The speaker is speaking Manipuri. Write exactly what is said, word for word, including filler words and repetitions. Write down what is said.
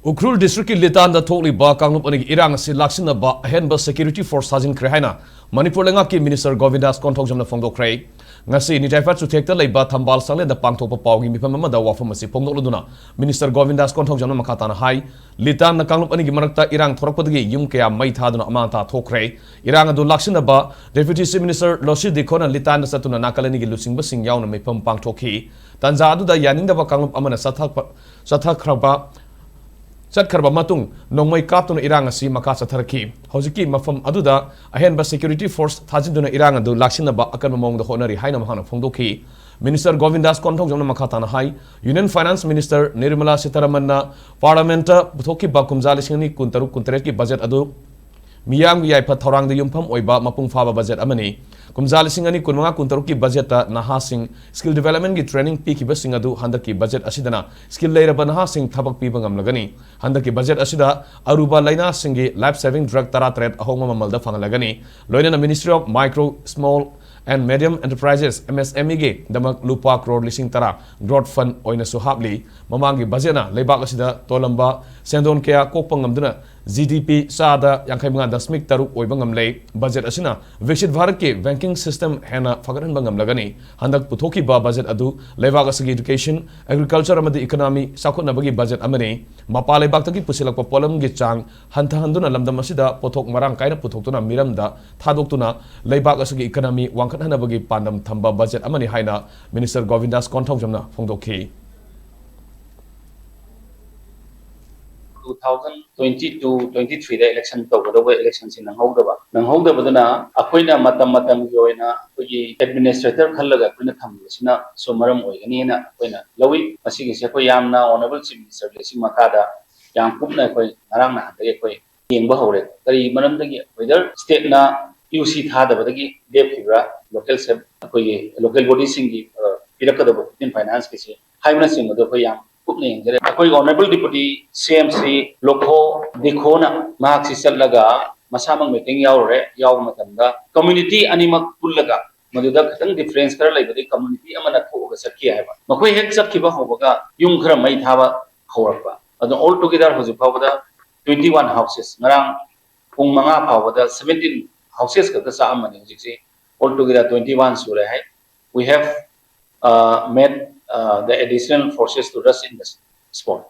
ꯎꯈ꯭ꯔꯨꯜ ꯗꯤꯁꯇ꯭ꯔꯤꯛꯀꯤ ꯂꯤꯇꯥꯟꯗ ꯊꯣꯛꯂꯤꯕ ꯀꯥꯡꯂꯨꯞ ꯑꯅꯤꯒꯤ ꯏꯔꯥꯡ ꯑꯁꯤ ꯂꯥꯛꯁꯤꯟꯅꯕ ꯑꯍꯦꯟꯕ ꯁꯦꯀ꯭ꯌꯨꯔꯤꯇꯤ ꯐꯣꯔꯁ ꯊꯥꯖꯤꯟꯈ꯭ꯔꯦ ꯍꯥꯏꯅ ꯃꯅꯤꯄꯨꯔ ꯂꯩꯉꯥꯛꯀꯤ ꯃꯤꯅꯤꯁꯇꯔ ꯒꯣꯕꯤꯟꯗꯥꯁ ꯀꯣꯟꯊꯧꯖꯝꯅ ꯐꯣꯡꯗꯣꯛꯈ꯭ꯔꯦ꯫ ꯉꯁꯤ ꯅꯤꯇꯥꯏꯐꯠ ꯆꯨꯊꯦꯛꯇ ꯂꯩꯕ ꯊꯝꯕꯥꯜ ꯁꯪꯂꯦꯟꯗ ꯄꯥꯡꯊꯣꯛꯄ ꯄꯥꯎꯒꯤ ꯃꯤꯐꯝ ꯑꯃꯗ ꯋꯥꯐꯝ ꯑꯁꯤ ꯐꯣꯡꯗꯣꯛꯂꯗꯨꯅ ꯃꯤꯅꯤꯁꯇꯔ ꯒꯣꯕꯤꯟꯗꯥꯁ ꯀꯣꯟꯊꯧꯖꯝꯅ ꯃꯈꯥ ꯇꯥꯅ ꯍꯥꯏ, ꯂꯤꯇꯥꯟꯗ ꯀꯥꯡꯂꯨꯞ ꯑꯅꯤꯒꯤ ꯃꯔꯛꯇ ꯏꯔꯥꯡ ꯊꯣꯔꯛꯄꯗꯒꯤ ꯌꯨꯝ ꯀꯌꯥ ꯃꯩ ꯊꯥꯗꯨꯅ ꯑꯃꯥꯡ ꯑꯇꯥ ꯊꯣꯛꯈ꯭ꯔꯦ꯫ ꯏꯔꯥꯡ ꯑꯗꯨ ꯂꯥꯛꯁꯤꯟꯅꯕ ꯗꯦꯄ꯭ꯌꯨꯇꯤ ꯆꯤꯐ ꯃꯤꯅꯤꯁꯇꯔ ꯂꯣꯁꯤ ꯗꯤꯈꯣꯅ ꯂꯤꯇꯥꯟꯗ ꯆꯠꯇꯨꯅ ꯅꯥꯀꯜ ꯑꯅꯤꯒꯤ ꯂꯨꯆꯤꯡꯕꯁꯤꯡ ꯌꯥꯎꯅ ꯃꯤꯐꯝ ꯄꯥꯡꯊꯣꯛꯈꯤ꯫ ꯇꯥꯟꯖꯥ ꯑꯗꯨꯗ ꯌꯥꯅꯤꯡꯗꯕ ꯀꯥꯡꯂꯨꯞ ꯑꯃꯅ ꯆꯠꯊꯛꯄ ꯆꯠꯊꯈ꯭ꯔꯕ ꯆꯠꯈ꯭ꯔꯕ ꯃꯇꯨꯡ ꯅꯣꯡꯃꯩ ꯀꯥꯞꯇꯨꯅ ꯏꯔꯥꯡ ꯑꯁꯤ ꯃꯈꯥ ꯆꯠꯊꯔꯛꯈꯤ꯫ ꯍꯧꯖꯤꯛꯀꯤ ꯃꯐꯝ ꯑꯗꯨꯗ ꯑꯍꯦꯟꯕ ꯁꯦꯀ꯭ꯌꯨꯔꯤꯇꯤ ꯐꯣꯔꯁ ꯊꯥꯖꯤꯟꯗꯨꯅ ꯏꯔꯥꯡ ꯑꯗꯨ ꯂꯥꯛꯁꯤꯟꯅꯕ ꯑꯀꯟꯕ ꯃꯑꯣꯡꯗ ꯍꯣꯠꯅꯔꯤ ꯍꯥꯏꯅ ꯃꯍꯥꯛꯅ ꯐꯣꯡꯗꯣꯛꯈꯤ꯫ ꯃꯤꯅꯤꯁꯇꯔ ꯒꯣꯕꯤꯟꯗꯥꯁ ꯀꯣꯟꯊꯧꯖꯝꯅ ꯃꯈꯥ ꯇꯥꯅ ꯍꯥꯏ, ꯌꯨꯅꯤꯌꯟ ꯐꯥꯏꯅꯥꯟꯁ ꯃꯤꯅꯤꯁꯇꯔ ꯅꯤꯔꯃꯂꯥ ꯁꯤꯇꯥꯔꯥꯃꯟꯅ ꯄꯥꯔꯂꯥꯃꯦꯟꯠꯇ ꯄꯨꯊꯣꯛꯈꯤꯕ ꯀꯨꯝꯖꯥ ꯂꯤꯁꯤꯡ ꯑꯅꯤ ꯀꯨꯟꯇꯔꯨꯛ ꯀꯨꯟꯇꯔꯦꯠꯀꯤ ꯕꯖꯦꯠ ꯑꯗꯨ ꯃꯤꯌꯥꯝꯒꯤ ꯌꯥꯏꯐ ꯊꯧꯔꯥꯡꯗ ꯌꯨꯝꯐꯝ ꯑꯣꯏꯕ ꯃꯄꯨꯡ ꯐꯥꯕ ꯕꯖꯦꯠ ꯑꯃꯅꯤ꯫ ꯀꯨꯝꯖꯥ ꯂꯤꯁꯤꯡ ꯑꯅꯤ ꯀꯨꯟꯃꯉꯥ ꯀꯨꯟꯇꯔꯨꯛꯀꯤ ꯕꯖꯦꯠꯇ ꯅꯍꯥꯁꯤꯡ ꯁ꯭ꯀꯤꯜ ꯗꯤꯕꯦꯂꯞꯃꯦꯟꯠꯀꯤ ꯇ꯭ꯔꯦꯅꯤꯡ ꯄꯤꯈꯤꯕꯁꯤꯡ ꯑꯗꯨ ꯍꯟꯗꯛꯀꯤ ꯕꯖꯦꯠ ꯑꯁꯤꯗꯅ ꯁ꯭ꯀꯤꯜ ꯂꯩꯔꯕ ꯅꯍꯥꯁꯤꯡ ꯊꯕꯛ ꯄꯤꯕ ꯉꯝꯂꯒꯅꯤ꯫ ꯍꯟꯗꯛꯀꯤ ꯕꯖꯦꯠ ꯑꯁꯤꯗ ꯑꯔꯨꯕ ꯂꯥꯏꯅꯥꯁꯤꯡꯒꯤ life saving drug ꯇꯔꯥꯇꯔꯦꯠ ꯑꯍꯣꯡꯕ ꯃꯃꯜꯗ ꯐꯪꯍꯜꯂꯒꯅꯤ꯫ ꯂꯣꯏꯅꯅ Ministry of Micro, Small and Medium Enterprises, MSME ꯒꯤ ꯗꯃꯛ ꯂꯨꯄꯥ ꯀ꯭ꯔꯣꯔ ꯂꯤꯁꯤꯡ ꯇꯔꯥ growth fund ꯑꯣꯏꯅꯁꯨ ꯍꯥꯞꯂꯤ꯫ ꯃꯃꯥꯡꯒꯤ ꯕꯖꯦꯠꯅ ꯂꯩꯕꯥꯛ ꯑꯁꯤꯗ ꯇꯣꯜꯂꯝꯕ ꯁꯦꯟꯗꯣꯟ ꯀꯌꯥ ꯀꯣꯛꯄ ꯉꯝꯗꯨꯅ G D P ꯆꯥꯗ ꯌꯥꯡꯈꯩ ꯃꯉꯥ ꯗꯁꯃꯤꯛ ꯇꯔꯨꯛ ꯑꯣꯏꯕ ꯉꯝꯂꯦ꯫ ꯕꯖꯦꯠ ꯑꯁꯤꯅ ꯕꯤꯛꯁꯤꯠ ꯚꯥꯔꯠꯀꯤ banking system ꯍꯦꯟꯅ ꯐꯒꯠꯍꯟꯕ ꯉꯝꯂꯒꯅꯤ꯫ ꯍꯟꯗꯛ ꯄꯨꯊꯣꯛꯈꯤꯕ ꯕꯖꯦꯠ ꯑꯗꯨ ꯂꯩꯕꯥꯛ ꯑꯁꯤꯒꯤ education, agriculture ꯑꯃꯗꯤ economy ꯆꯥꯎꯈꯠꯅꯕꯒꯤ ꯕꯖꯦꯠ ꯑꯃꯅꯤ꯫ ꯃꯄꯥꯟ ꯂꯩꯕꯥꯛꯇꯒꯤ ꯄꯨꯁꯤꯜꯂꯛꯄ ꯄꯣꯠꯂꯝꯒꯤ ꯆꯥꯡ ꯍꯟꯊꯍꯟꯗꯨꯅ ꯂꯝꯗꯝ ꯑꯁꯤꯗ ꯄꯣꯠꯊꯣꯛ ꯃꯔꯥꯡ ꯀꯥꯏꯅ ꯄꯨꯊꯣꯛꯇꯨꯅ ꯃꯤꯔꯝꯗ ꯊꯥꯗꯣꯛꯇꯨꯅ ꯂꯩꯕꯥꯛ ꯑꯁꯤꯒꯤ economy ꯋꯥꯡꯈꯠꯍꯟꯅꯕꯒꯤ ꯄꯥꯟꯗꯝ ꯊꯝꯕ ꯕꯖꯦꯠ ꯑꯃꯅꯤ ꯍꯥꯏꯅ ꯃꯤꯅꯤꯁꯇꯔ ꯒꯣꯕꯤꯟꯗꯥꯁ ꯀꯣꯟꯊꯧꯖꯝꯅ ꯐꯣꯡꯗꯣꯛꯈꯤ꯫ Two thousand twenty two twenty three ꯗ election ꯇꯧꯒꯗꯧꯕ election ꯁꯤ ꯅꯪꯍꯧꯗꯕ ꯅꯪꯍꯧꯗꯕꯗꯨꯅ ꯑꯩꯈꯣꯏꯅ ꯃꯇꯝ ꯃꯇꯝꯒꯤ ꯑꯣꯏꯅ ꯑꯩꯈꯣꯏꯒꯤ administrator ꯈꯜꯂꯒ ꯑꯩꯈꯣꯏꯅ ꯊꯝꯕꯁꯤꯅꯁꯨ ꯃꯔꯝ ꯑꯣꯏꯒꯅꯤꯅ ꯑꯩꯈꯣꯏꯅ ꯂꯧꯏ꯫ ꯃꯁꯤꯒꯤꯁꯦ ꯑꯩꯈꯣꯏ ꯌꯥꯝꯅ honourable chief minister ꯒꯤ ꯃꯈꯥꯗ ꯌꯥꯝ ꯀꯨꯞꯅ ꯑꯩꯈꯣꯏ ꯉꯔꯥꯡ ꯅꯍꯥꯟꯗꯒꯤ ꯑꯩꯈꯣꯏ ꯌꯦꯡꯕ ꯍꯧꯔꯦ꯫ ꯀꯔꯤ ꯃꯔꯝꯗꯒꯤ, whether state ꯅ U C ꯊꯥꯗꯕꯗꯒꯤ ꯂꯦꯞꯈꯤꯕ꯭ꯔꯥ, local ꯑꯩꯈꯣꯏꯒꯤ local body ꯁꯤꯡꯒꯤ ꯄꯤꯔꯛꯀꯗꯕ fifteen finance ꯀꯤꯁꯦ ꯍꯥꯏꯕꯅꯆꯤꯡꯕꯗꯣ ꯑꯩꯈꯣꯏ ꯌꯥꯝ ꯀꯨꯞꯅ ꯌꯦꯡꯖꯔꯦ꯫ ꯑꯩꯈꯣꯏꯒꯤ honourable deputy C M Shri ꯂꯣꯈꯣ ꯗꯤꯈꯣꯅ ꯃꯍꯥꯛꯁꯤ ꯆꯠꯂꯒ ꯃꯁꯥꯃꯛ meeting ꯌꯥꯎꯔꯨꯔꯦ꯫ ꯌꯥꯎꯕ ꯃꯇꯝꯗ community ꯑꯅꯤꯃꯛ ꯄꯨꯜꯂꯒ ꯃꯗꯨꯗ ꯈꯤꯇꯪ difference ꯈꯔ ꯂꯩꯕꯗꯒꯤ community ꯑꯃꯅ ꯊꯣꯛꯑꯒ ꯆꯠꯈꯤ ꯍꯥꯏꯕ꯫ ꯃꯈꯣꯏ ꯍꯦꯛ ꯆꯠꯈꯤꯕ ꯍꯧꯕꯒ ꯌꯨꯝ ꯈꯔ ꯃꯩ ꯊꯥꯕ ꯍꯧꯔꯛꯄ꯫ ꯑꯗꯣ all together ꯍꯧꯖꯤꯛ ꯐꯥꯎꯕꯗ twenty one houses, ꯉꯔꯥꯡ ꯄꯨꯡ ꯃꯉꯥ ꯐꯥꯎꯕꯗ seventeen houses ꯈꯛꯇ ꯆꯥꯛꯑꯝꯕꯅꯤ꯫ ꯍꯧꯖꯤꯛꯁꯤ all together twenty one ꯁꯨꯔꯦ ꯍꯥꯏ꯫ We have uh, made uh, the additional forces to rush in the spot.